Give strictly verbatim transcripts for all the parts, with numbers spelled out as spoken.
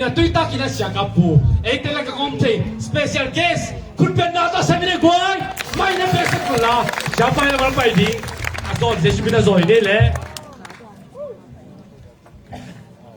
Tui takin a Sia Kap Pu, ei teng lak a om thei special guest, khutbetna tawh sem in ei guai. Mai na pek sak la, Sia Pai la mal pai ding. A zawn Jesu min a zawi nei le.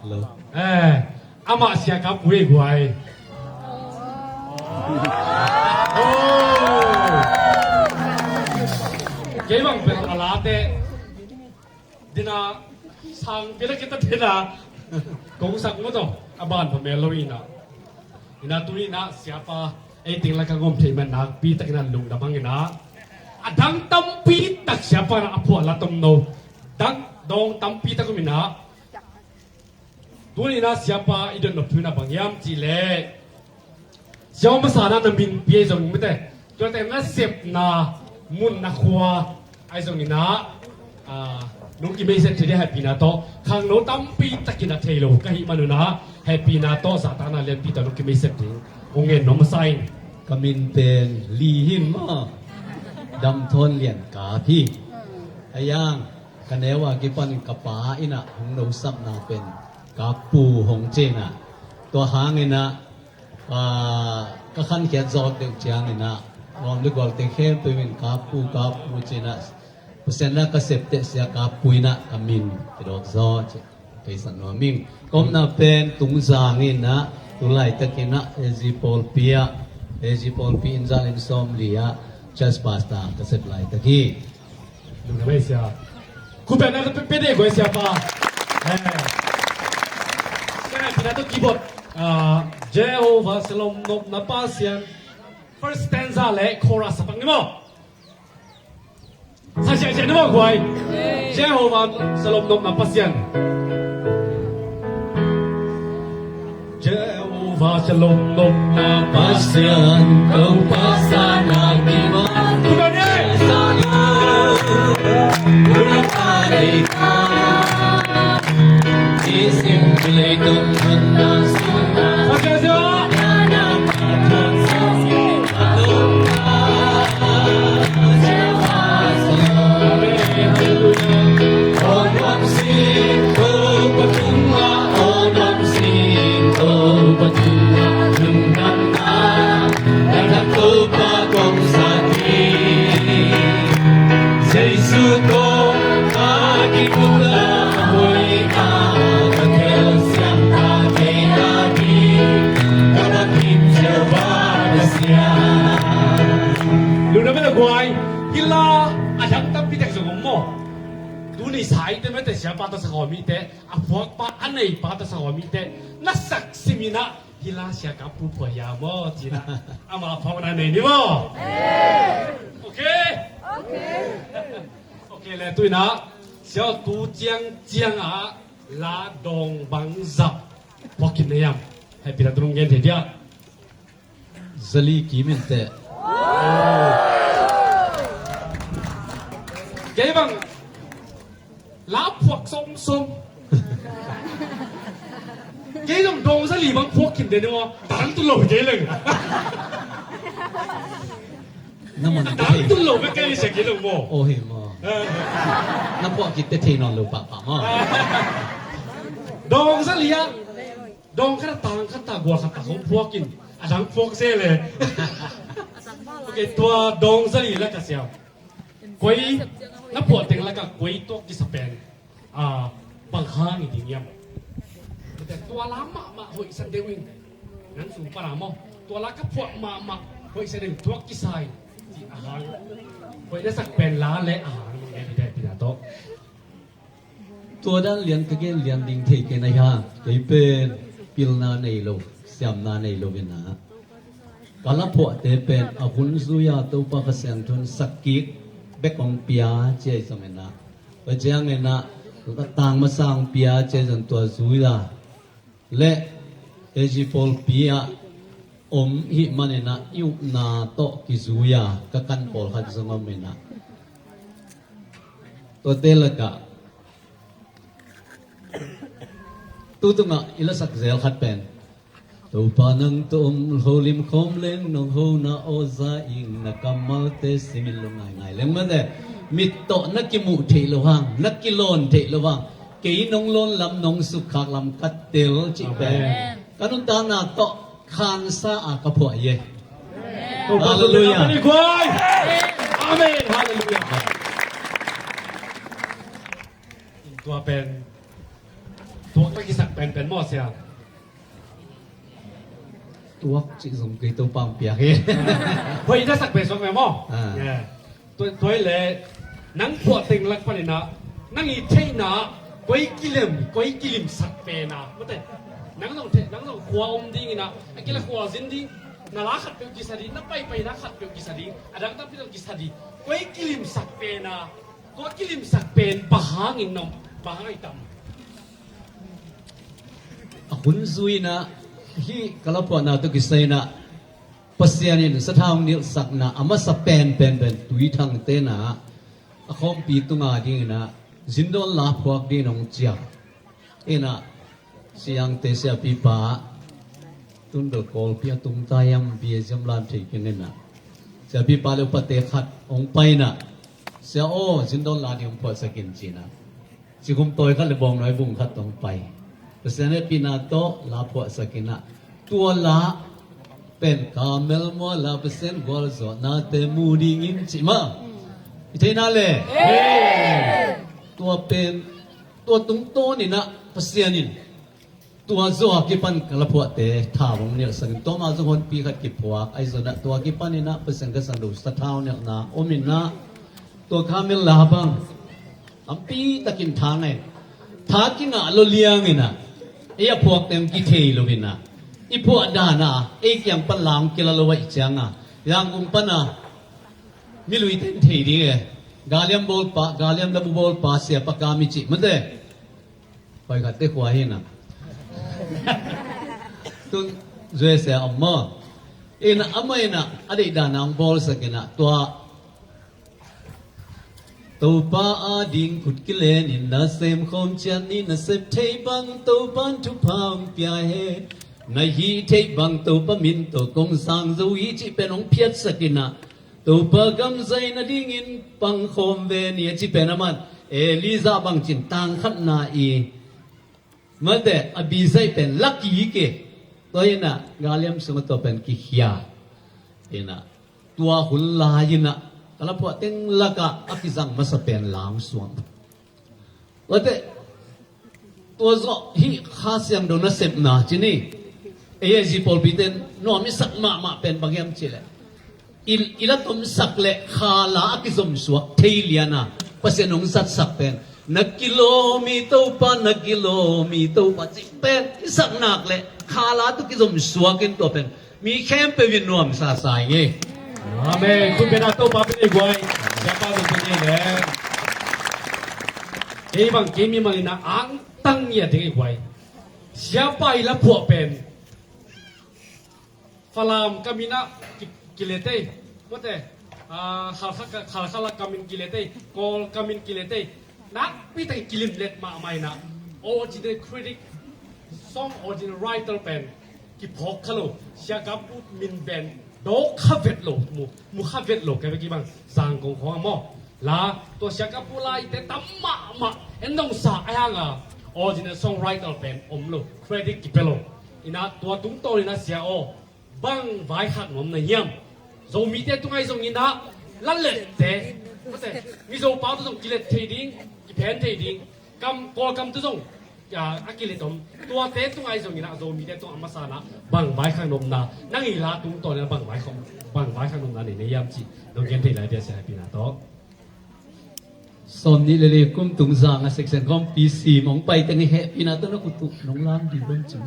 Hello. Eh, amah Sia Kap Pu ei guai. Oh. Kei bang pen a late. Dina sang pila kita dina. Kong sak mo to. A ban pha mel lo ina. Ina tu ina Siapa ei teng lak a om thei man nakpi takin a lungdam hang ina. A dang tampi tak Siapa na a phuah la tom no. Dang dong tampi tak om ina. Tuni ina Siapa i don nop thu ina bang hiam cih leh. Siapa masa na na min pi ei zong mite. Tuate na sepna mun na khua ei zong ina. Ah, nung ki message thei dia hehpihna tawh. Khangno tampi takin a thei lo ka hih man ina. Hehpihna tawh zahtakna lianpi tawh nung ki message ding. Ong en nop masa in. Ka min pen Li Hin ma. Dam Thawn Lian Kap hi. A yang. Ka neu a kipan ka pa ina hong nosapna pen Kap Pu hong ci ina. Tua hang ina, ah, ka khankhiat zawk deuh ciang ina, nuam le gualte khempeuh in Kap Pu, Kap Pu ci ina. Pasian na ka septe Sia Kap Pu ina ka min kidawk zaw ci. Kei san nuam ing. Ka omna pen Tungzang ina, tu laitak ina, A G Pawlpi ah, A G Pawlpi in zan in sawm li ah, Church Pastor ka sep laitak hi. Lungdam ei Sia. Khutbetna tawh pe, pe ding guai Siapa. Eh. Sia ngai pina tawh keyboard. Ah, Jehovah Shalom nopna Pasian. First stanza le chorus a pang ni maw. Sa sia sia ni maw guai. Jehovah Shalom nopna Pasian. Jehovah Shalom nopna Pasian, kau Pasian na kiman. Bukan ni. Sa sia sia. Lungdam ei le guai, hi la a dang tampi tak zong om maw. Tuni sa i te mete Siapa tawh sa khawm i te, a phuakpa a neipa tawh sa khawm i te, na sak sim ina, hi la Sia Kap Pu phuah hia maw ci ina, ama phuakna nei ni maw. Ok. Ok le tu ina, Sia tu ciang ciang a la dawng bang zah phuak khin na hiam. Hehpihna tawh nung gen thei dia. Zali kim in teh. Kei bang la phuak sawmsawm. Kei zong dawng zali bang phuak khin den ni maw. Dang tun lo kei leng. Na man dang tun lo bek kei sia kei leng maw. Oh hi maw. Eh. Na phuak khin te thei nawn lo pahpah maw. Dawng zali ah. Dawng khat a tang khat ta gual khat ta hong phuak in a dang phuak se le. Ok, tua dawng zali lak a siam. Koi na phuah teng lak a koi tuak kisa pen. Ah, bang hang i ding hiam. Tua la mahmah hoih sa deuh in. Nang sung para maw. Tua la ka phuah mahmah hoih sa deuh tuak kisa in. Ci a hang. Koi na sak pen la le a hang. Mong ne te pina to. Tua dan lian ka gen lian ding thei kei na hia, kei pen pilna nei lo, siamna nei lo ina. Ka la phuahte pen a hun zui a Topa Kha Siangtho in sak kik bek hong pia ci a i zong ina. Tua ciang ina, ka tang masa hong pia ci a i zong tua zui a. Le A G Pawlpi ah om hih man ina i upna tawh kizui a ka kan pawlkhat zong om ina. Tuate lakah tu tungah i lasak zel khat pen Topa nang tawh om holim khawm leng nong hona aw za ing na kammalte simin lo ngaingai leng mate. Mit tawh na kimuh theih lo hang, na kilawn theih lo hang, kei nong lawn lam nong sukkhak lam ka tel cih pen. Amen. Ka nuntakna tawh khansa a ka phuah hi. Halleluiah. Amen. Halleluiah. Tua pen tuak ka kisak penpen maw, sia? Tuak cih zong kei Topa hong piak hi. Hoih na sak pen suak me maw? Tua, tua hi leh nang phuah teng lak panin ah nang i theihna koi kilem, koi kilimsak pen a, mate, nang zong theih, nang zong khua om dingin ah, a kila khua zin ding, na la khat peuh kisa ding, na paipaina khat peuh kisa ding, a dang tampi zong kisa ding, koi kilimsak pen a, tua kilimsak pen bang hangin na om, bang hangin tam? A hun zui-in ah hih ka laphuahna tawh kisai-in ah Pasian in sathau nilhsakna a masa penpen pen Tuithangte in ah a khawmpi tunga dingin ah zindawn la phuak dingin hong ciah. In ah siangte siapipa tun bel Kawlpi a tung ta hiam, bia ziam lam thei keng in ah siapipa le upate khat hong pai in ah, "Sia aw, zindawn la ding hong phuahsak in," ci-in ah cikhum tawi khat le bawngnawi bung khat tawh hong pai. Pasian hehpihna tawh la phuahsak in ah, tua la pen Karmel mual ah Pasian gualzawhnate mu dingin cih mah i theihna le. Tua pen, tua tungtawnin ah Pasian in tua zawh a kipan ka laphuahte tha hong nilhsak in, tua mah zong honpi khat kiphuak ahi zongin ah, tua kipanin ah Pasian ka sang do sathau nilhna om in ah, tua Karmel la bang tampi takin tha ngah in, tha kingah lo liangin ah, ei a phuakte hong kithei lo in ah, i phuah dan ah ei kiang pan la hong kila lo ahih ciangin ah, Yangon pan ah miluite in thei ding e. Galiam bawlpa, Galiam labu bawlpa, Sia Pa Kam i cih mate. Hoih khatte khua hi in ah. Tun U S A a om maw? In ah amah in ah a deih dan a hong bawlsak in ah, tua Topa ading khut kilen in na sem khawm ciat ni, na sep thei bang Topa'n thupha hong pia hen. Na hih theih bang Topa min tawh kong sang zo hi cih pen hong phiatsak in ah, Topa gam zaih nadingin pang khawm ve ni a cih pen amah in Elijah bang ci-in tang khatna i, mate, a bi zaih pen la kik e. Tua in ah Galiam sungah tua pen kikhia. In ah tua hun lai-in ah ka laphuah teng lakah a kizang masa pen la hong suak. Mate, tua zawh hih Kha Siangtho nasepna ci ni. Ei, ei zi pawlpite in nuam i sak mahmah pen bang hiam cih leh, i, i la tomsak le kha la a kizomsuak thei lian a Pasian hong zatsak pen, na kilawm hi Topa, na kilawm hi Topa cih pen i sak nak le kha la tawh kizomsuak in tua pen mi khempeuh in nuamsa sa ing ei. Amen. Khut beng a, Topa pen ei guai. Siapa pen ei le. Ei bang kei mimal in ah angtang ngiat ding ei guai. Siapa i laphuah pen Falam kam in ah ki, kilet ei. Mate, ah, Khalkha, Khalkha la kam in kilet ei. Kawl kam in kilet ei. Nakpi takin kilimlet mahmah in ah, original critic, song original writer pen kiphawk kha lo, Sia Kam Pu min pen dawk kha vet lo, mu, mu kha vet lo, kei bek hi bang Zangkong khawng ah maw. La, tua Sia Kam Pu la i te tam mahmah, en dong sa a hang a, original songwriter pen om lo, credit kipia lo. In ah tua tungtawn in ah sia aw, bang vaikhak nuam na hiam? Zomite tungah zong in ah, la lette, mate, Mizo pau tawh zong kilet thei ding, kiphen thei ding, kam, Kawlkam tawh zong, a, a kilet om. Tuate tungah zong in ah, Zomite tungah a masa in ah bang vaikhak nuam na, nang i la tungtawn in ah bang vaikhak, bang vaikhak nuam na nei na hiam cih nong gen thei lai dia, sia hehpihna tawh. Sawmnih le li kum tung zang a section khawmpi sim hong pai teng i hehpihna tawh na khut uh nong lam dih bang ci.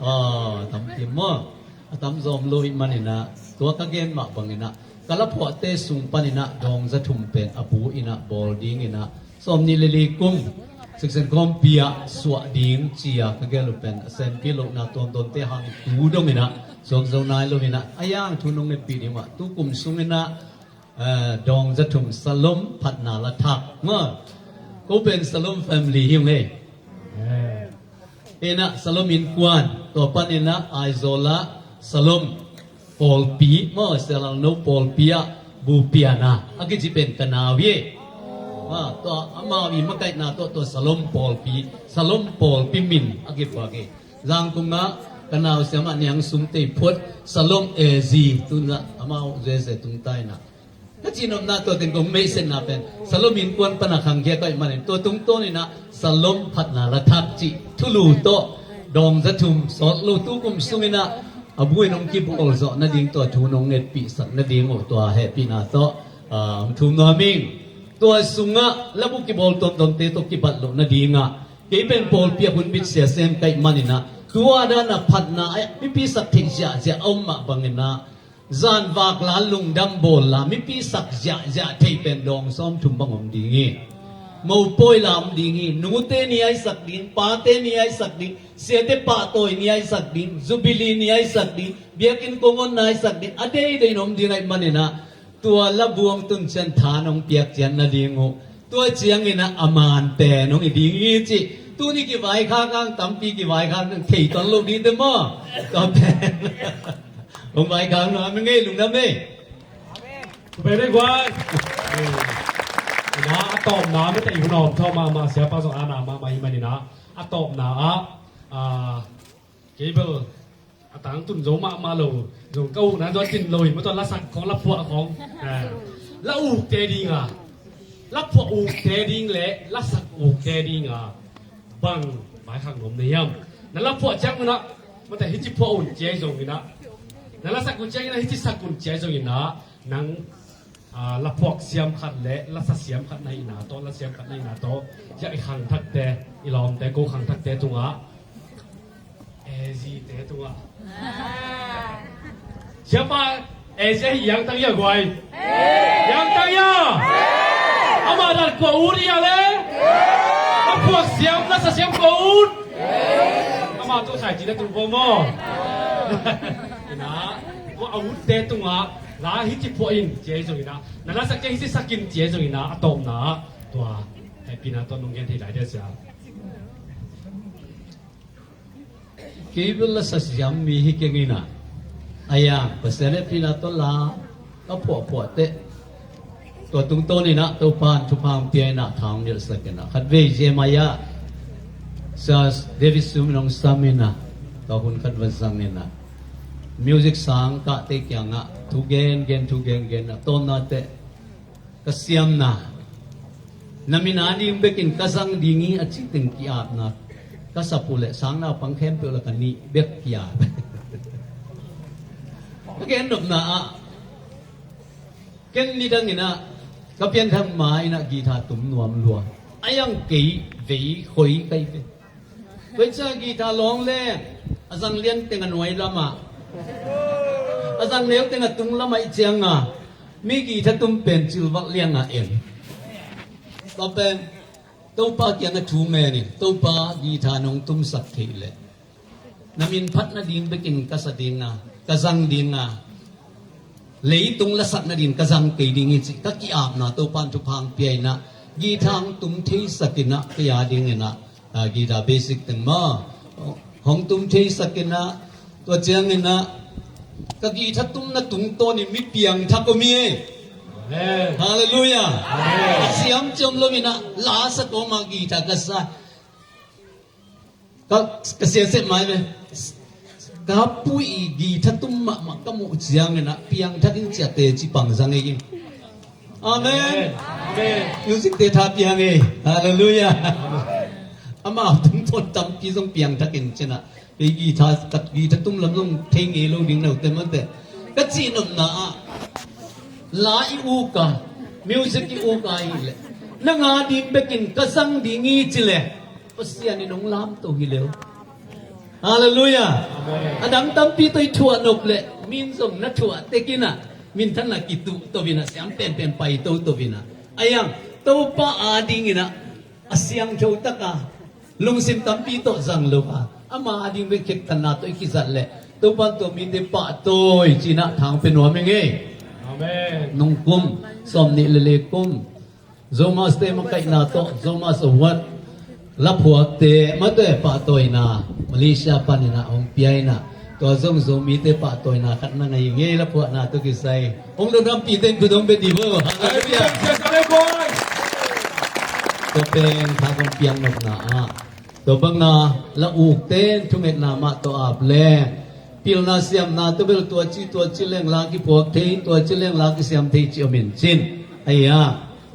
A, tam kim maw? A tam zom lo i hih manin ah, tua ka gen mah bangin ah, ka laphuahte sung panin ah dawngza thum pen a bu in ah bawl dingin ah, sawmnih le li kum section khawmpi ah suah ding ci-a ka gel uh pen a senpi lohna tuamtuamte hang tu dongin ah suak zo nai lo in ah, a yang thu nong ngetpih ding mah, tu kum sungin ah, eh, dawngza thum Salom phatna la thak maw? Ko pen Salom family hi ung ei. Eh. In ah Salom innkuan, tua panin ah Aizawl ah Salom pawlpi maw, Sia Lal No pawlpi ah bupian a, a kici pen ka nau hi. Ah, tua amau i makaihna tawh tua Salom pawlpi, Salom pawlpi min a kiphuak hi. Zangkung ah ka nau siam ah niang sum tei phot Salom A Z tun ah amau zeze tung tai na. Ka cihnopna tua teng kong meihsetna pen Salom innkuan pana khangkhia ka hih manin tua tungtawn inah Salom phatna la thak cih thulu tawh dawng za thum sawt lo tu kum sung inah a buin hong kibawl zawh nading tua thu nong ngetpihsak nading uh tua hehpihna tawh, ah, hong thum nuam ing. Tua sungah labu kibawl tuamtuamte tawh kibat loh nadingah kei pen pawlpi a hun bit sia sem ka hih maninah tua dan a phatna ah mipi sak theih ziahziah a om mah banginah zan vak la lungdam bawl la mipi sak ziahziah theih pen dawng sawm thum bang om ding hi. Mopawi la om ding hi. Nute ni aisak ding, pate ni aisak ding, siate pahtawi ni aisak ding, jubili ni aisak ding, biakinn kong onna aisak ding, a deidei in om ding ahih maninah tua labu hong tun ciang tha nong piak cian nading uh tua ciangin ah a man pen hong hi ding hi cih. Tuni kivaikhak ang, tampi kivaikhak ang, thei tuan lo ding te maw? Tua pen hong vaikhak nuam ing ei, lungdam ei. Tua pen ei guai. Ina a tawpna mite i hun a om thawh mahmah, siapa zong ana mahmah hi maninah a tawpna ah, ah, kei bel a tangtun zo mahmah lo, zong ka ukna zong a tin lo hi, mawtaw lasak khawng, laphuah khawng. Eh, la ukte dinga, laphuah ukte ding le lasak ukte dinga bang vaikhak nuam na hiam? Na laphuah ciang unah mawtaw hici phuah un ci ahi zonginah, na lasak un cianginah hici sak un ci ahi zonginah nang, ah, laphuak siam khat le lasa siam khat na hihna tawh, la siam khat na hihna tawh, ziah i khangthakte, i lawmte, ko khangthakte tungah, A Z te tungah, siapa A Z ahi hiangtang ia guai? Hiangtang ia? Amah dan kua ut ia le? Laphuak siam, lasa siam kua ut? Amah tawh khaici na tung pua maw? Ina, tua a utte tungah la hici phuah in ci ahi zonginah, na lasak ciang hici sak in ci ahi zonginah a tawpna ah tua hehpihna tawh nong gen thei lai dia sia. Kei bel lasa siam mi hi keng inah, a yang Pasian hehpihna tawh la ka phuahphuah teh tua tungtawn inah Topan thupha hong pia inah tha hong nilhsak inah khatvei Jeremiah, Sia David Sum in hong sam inah tua hun khat va zang inah music sang kahte kiangah thu gengen, thu gengen a tawpna teh ka siamna, na min a ding bekin ka zang ding hi a cih teng ki-apna ka sap uh leh sangnaupang khempeuh la ka nih bek ki-ap. Ka gennopna ah ken nidang inah ka pianthak ma inah guitar tum nuam lua. A yang kei vei khoi kai ve. Tua ciang guitar lawng le a zang lian teng a nuai lamah, a zang neu teng a tung lamah ih cianga mi guitar tum pen cilvak lianga en. Tua pen Topa kiangah thu ngen in, Topa guitar nong tumsak theih leh na min phat nading bekin ka sa dinga, ka zang dinga, leitung lasak nading ka zang kei ding hi cih ka ki-apna Topan thupha hong pia inah guitar hong tum theisak inah kei a ding inah, ah, guitar basic teng maw hong tum theisak inah, tua ciang inah ka guitar tumna tungtawn in mi piangthak om hi. Amen. Halleluiah. Amen. A siam ciam lo inah la sa kawma guitar ka sa. Ka, ka siasep mai ve. Ka pu i guitar tum mahmah ka muh ciang inah piangthak in ciate ci pang zang ei. Amen. Amen. Music te tha piang ei. Halleluiah. Amau tungtawn tampi zong piangthak in cinah kei guitar, ka guitar tum lam zong thei ngei lo ding naute mate. Ka cihnopna ah la i uka, music i uka hi leh na nga ding bekin ka zang ding hi ci leh Pasian in hong lamto hi leu. Halleluiah. Amen. A dang tampi tawh i thuah nop leh min zong na thuah tek inah minthanna kituh to inah siam penpen pai toto inah a yang Topa a ding inah a siangtho taka lungsim tampi tawh zang lo a ama a ding bek khektanna tawh i kizat leh Topan tua mite pahtawi cinah thang pe nuam ing ei. Amen. Nung kum sawm nih le le kum Zomaste makaihna tawh Zomas Award laphuakte mate pahtawina Malaysia paninah hong pia inah tua zong Zomite pahtawina khat na ngei ngei laphuakna tawh kisai hong lungdampihte in khut hong bia dih vo. Halleluiah. Tua pen kha kong piang nopna ah Tua banga la ukte in thungetna mah tawh ap leng, pilna siamna tawh bel tua ci tua ci leng la kiphuak thei, tua ci leng la kisiam thei ci om in cin. Ahi a,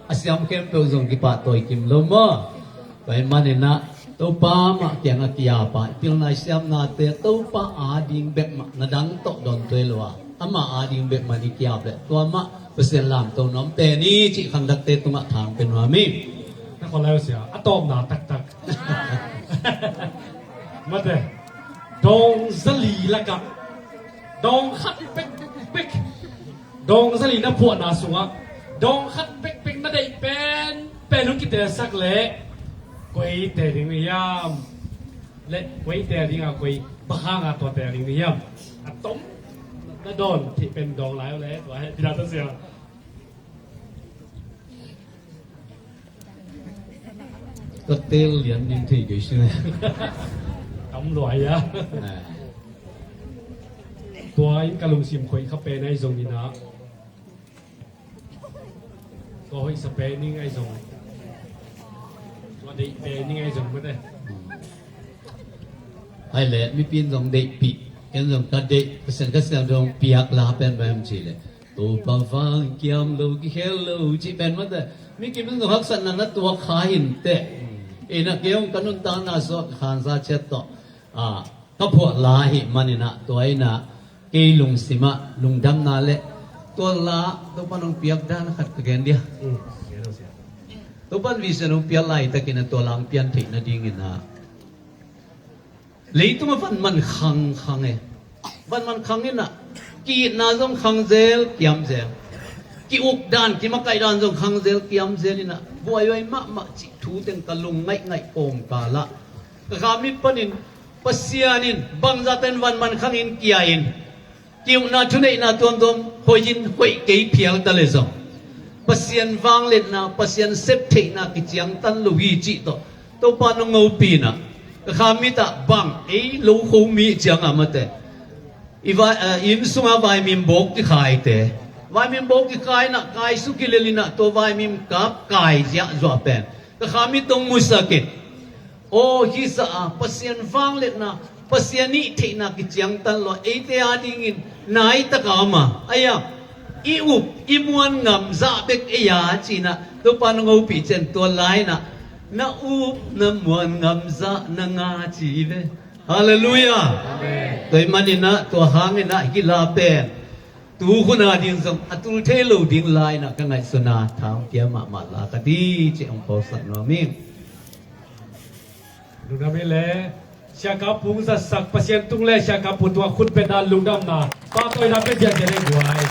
a siam khempeuh zong kipahtawi kim lo maw? Tua ahih maninah Topa mah kiangah ki-ap a, i pilna i siamnate Topa ading bek mah, na dang tawh dawn tuai lo a, ama ading bek mah i ki-ap leh tua mah Pasian lamto nuam pen hi cih khangthakte tungah thang pia nuam hi. Na khawl lai uh sia, a tawpna taktak. Mate, dawng zali lakah dawng khat pekpek, dawng zali na phuahna sungah dawng khat pekpek na deih pen pen hong kitelsak leh koi teel ding na hiam? Le koi teel ding a, koi bang hanga tua teel ding na hiam? A tom na dawn theih pen dawng lai uh le tua he pina ta sia. Ka teel lian ding thei kei si ne. Tam luai a. Tua in ka lungsim khoih kha pen ahi zongin ah, tua hoihsa pen ning ahi zong, tua deih pen ning ahi zong mate. Hai le mipi in zong deihpih, ken zong ka deih, Pasian ka siam zong piak la pen bang ci le. Topa vang kiam lo, kikhel lo cih pen mate. Mi kim in zong haksatna na tuak kha hi inteh. Ina kei hong ka nuntakna suak khansa ciat tawh, a, ka phuah la ahih maninah tua inah kei lungsimah lungdamna le tua la Topa nong piak dan khat ka gen dia. Topa in vision hong piak laitakin a tua la hong pian theih nadingin ah leitung a van man khangkhang e. Van man khang inah ki-itna zong khangzel kiamzel, ki-uk dan kimakaih dan zong khangzel kiamzel inah buaihuai mahmah cih thu teng ka lung ngaihngaih kawmkal ah ka kha mit panin Pasian in bangzahtan van man khangin kia-in ki-ukna thuneihna tuamtuam hoihin hoih kei phial ta le zong Pasian vangliatna, Pasian septheihna kiciangtan lo hi cih tawh Topa nong ngopi inah ka kha mit ah bang ei lo kho mi ciangah mate i vai, eh, inn sungah vaimim bawk kikhaite, vaimim bawk kikhai inah kaisuk kilel inah tua vaimim kap kai ziahzuah pen ka kha mit tawh musak in, aw hisa a Pasian vangliatna, Pasian ih theihna kiciangtan lo a, eite adingin nai taka om a, aia i up i muan ngam zah bek ei a cinah Topa nong hopih cian tua lai inah na up na muan ngam zah na nga ci hi ve. Halleluiah. Tua ih maninah tua hanginah hih la pen tu hun ading zong a tul thei lo ding la inah ka ngaihsun a, thang pia mahmah la ka di cih hong phawksak nuam hi. Lungdam hi le. Siaka Pung zatsak Pasian tung le Siaka Pung tungah khut beng dan lungdamna pahtawina pia ziahziah ding guai.